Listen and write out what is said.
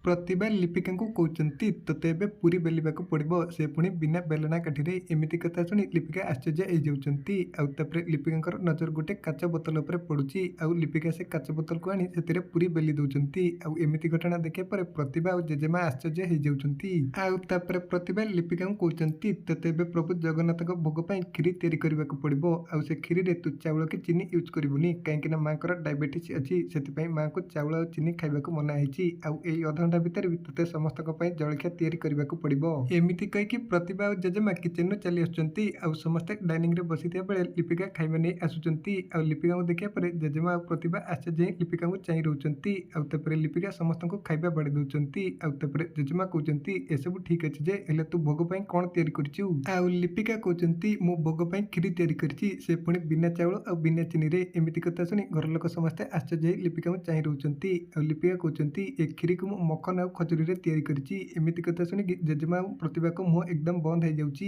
ପ୍ରତିଭା ଲିପିକାଙ୍କୁ କହୁଛନ୍ତି, ତୋତେ ଏବେ ପୁରୀ ବେଲିବାକୁ ପଡ଼ିବ, ସେ ପୁଣି ବିନା ବେଲଣା କାଠିରେ। ଏମିତି କଥା ଶୁଣି ଲିପିକା ଆଶ୍ଚର୍ଯ୍ୟ ହେଇଯାଉଛନ୍ତି। ଆଉ ତାପରେ ଲିପିକାଙ୍କର ନଜର ଗୋଟେ କାଚ ବୋତଲ ଉପରେ ପଡ଼ୁଛି ଆଉ ଲିପିକା ସେ କାଚ ବୋତଲକୁ ଆଣି ସେଥିରେ ପୁରୀ ବେଲି ଦେଉଛନ୍ତି। ଆଉ ଏମିତି ଘଟଣା ଦେଖିବା ପରେ ପ୍ରତିଭା ଆଉ ଜେଜେମା ଆଶ୍ଚର୍ଯ୍ୟ ହେଇଯାଉଛନ୍ତି। ଆଉ ତାପରେ ପ୍ରତିଭା ଲିପିକାଙ୍କୁ କହୁଛନ୍ତି, ତୋତେ ଏବେ ପ୍ରଭୁ ଜଗନ୍ନାଥଙ୍କ ଭୋଗ ପାଇଁ କ୍ଷୀରି ତିଆରି କରିବାକୁ ପଡ଼ିବ ଆଉ ସେ କ୍ଷୀରିରେ ତୁ ଚାଉଳ କି ଚିନି ୟୁଜ୍ କରିବୁନି, କାହିଁକିନା ମାଆଙ୍କର ଡାଇବେଟିସ୍ ଅଛି, ସେଥିପାଇଁ ମାଆଙ୍କୁ ଚାଉଳ ଆଉ ଚିନି ଖାଇବାକୁ ମନା ହେଇଛି। ଆଉ ଏଇ ଅଧଘଣ୍ଟା ଭିତରେ ବି ତୋତେ ସମସ୍ତଙ୍କ ପାଇଁ ଜଳଖିଆ ତିଆରି କରିବାକୁ ପଡ଼ିବ। ଏମିତି କହିକି ପ୍ରତିଭା ଆଉ ଜେଜେମା କିଚେନରୁ ଚାଲି ଆସୁଛନ୍ତି। ଆଉ ସମସ୍ତେ ଡାଇନିଂରେ ବସିଥିବା ବେଳେ ଲିପିକା ଖାଇବା ନେଇ ଆସୁଛନ୍ତି। ଆଉ ଲିପିକାଙ୍କୁ ଦେଖିବା ପରେ ଜେଜେମା ଆଉ ପ୍ରତିଭା ଆଶ୍ଚର୍ଯ୍ୟ ହେଇ ଲିପିକାଙ୍କୁ ଚାହିଁ ରହୁଛନ୍ତି। ଆଉ ତାପରେ ଲିପିକା ସମସ୍ତଙ୍କୁ ଖାଇବା ବାଢ଼ି ଦେଉଛନ୍ତି। ଆଉ ତାପରେ ଜେଜେମା କହୁଛନ୍ତି, ଏସବୁ ଠିକ୍ ଅଛି ଯେ, ହେଲେ ତୁ ଭୋଗ ପାଇଁ କ'ଣ ତିଆରି କରିଛୁ? ଆଉ ଲିପିକା କହୁଛନ୍ତି, ମୁଁ ଭୋଗ ପାଇଁ କ୍ଷୀରି ତିଆରି କରିଛି, ସେ ପୁଣି ବିନା ଚାଉଳ ଆଉ ବିନା ଚିନିରେ। ଏମିତି କଥା ଶୁଣି ଘର ଲୋକ ସମସ୍ତେ ଆଶ୍ଚର୍ଯ୍ୟ ହେଇ ଲିପିକାଙ୍କୁ ଚାହିଁ ରହୁଛନ୍ତି। ଆଉ ଲିପିକା କହୁଛନ୍ତି, ଏ କ୍ଷୀରିକୁ ମୁଁ ମଖନ ଆଉ ଖଜୁରୀରେ ତିଆରି କରିଛି। ଏମିତି କଥା ଶୁଣିକି ଜେଜେମା ଆଉ ପ୍ରତିଭାଙ୍କ ମୁହଁ ଏକଦମ ବନ୍ଦ ହେଇଯାଉଛି।